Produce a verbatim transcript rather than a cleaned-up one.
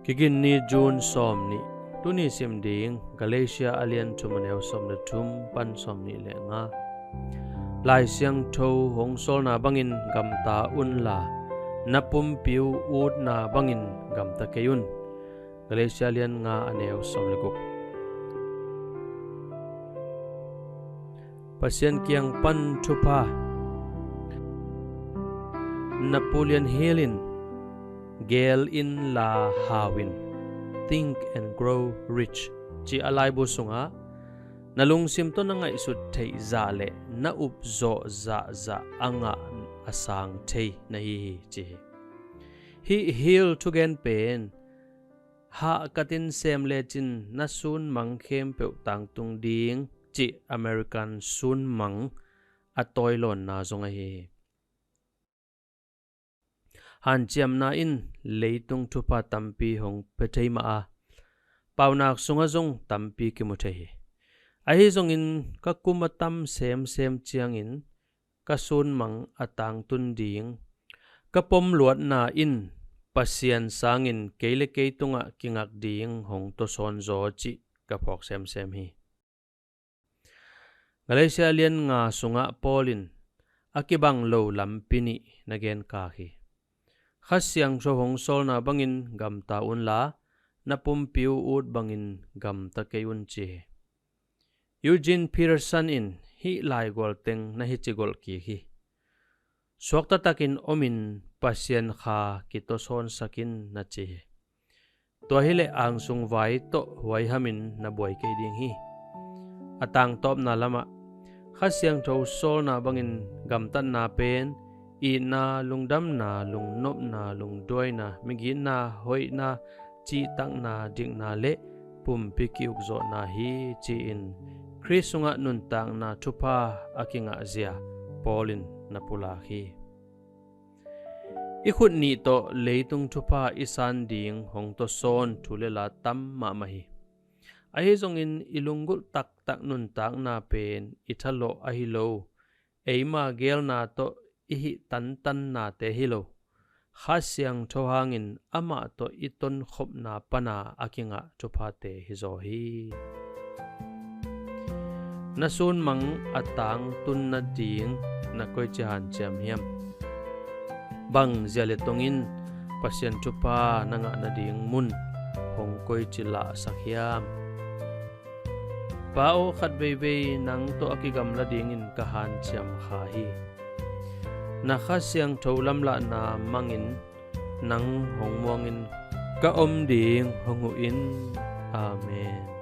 Kiginni June sawm nih. Tuni sim ding Galatia a lian thum a neu sawm le thum pan sawm nih le nga. Lai Siangtho hong sawlna bangin gamta unla, na pumpi uh utna bangin gamta kei un. Galatia lian nga a neu sawm le guk. Pasian kiang pan thupha. Na pulian hilin, gel in la hau in, think and grow rich, ci a laibu sungah na lungsim tawh na ngaihsut theih zah le na upzawh zahzah a ngah a sang thei na hi hi, ci hi. Hih hil thugen pen hahkatin sem lecin na sunmang khempeuh tangtung ding, cih American sunmang a tawilawnna zong ahi hi. Hanciamna in leitung thupha tampi hong pia thei mah a, paunak sungah zong tampi kimu thei hi. Ahi zongin ka kum a tam semsem ciangin ka sunmang a tangtun ding, ka pomluatna in Pasian sangin kei le kei tungah kingak ding hong tawsawn zaw cih ka phawk semsem hi. Galatia lian nga sungah Paul in a kibang lo lampi nih na genkak hi. Kha Siangtho hong sawlna bangin gamta unla, na pumpi uh ut bangin gamta kei un, ci hi. Eugene Peterson in hih laigual teng na hici golh kik hi. Suakta takin omin Pasian kha kitawsawnsak in, na ci hi. Tua hileh angsung vai tawh huaihamin na buai kei ding hi. A tangtawpna lamah Kha Siangtho sawlna bangin gamtatna pen itna, lungdamna, lungnopna, lungduaina, migitna, hoihna, cihtakna, dikna le pumpi ki-ukzawhna hi, ci-in Khrist sungah nuntakna thupha a kingahzia Paul in na pulak hi. I khut nih tawh leitung thupha i san ding hong tawsawn thu le la tam mahmah hi. Ahi zongin i lunggulh taktak nuntakna pen i thalawh ahi lo, eima gelna tawh i hih tantannate hi lo, Kha Siangtho hangin amah tawh i tonkhopna pana a kingah thuphate hi zaw hi. Na sunmang a tangtun nading na koici hanciam hiam? Bang zia le tongin Pasian thupha na ngah nading mun hong koici lahsak hiam? Pa aw, khat veivei nang tawh a kigamla dingin ka hanciam kha hi. Na Kha Siangtho lamlahna mangin nang hong muangin ka om ding hong huh in. Amen.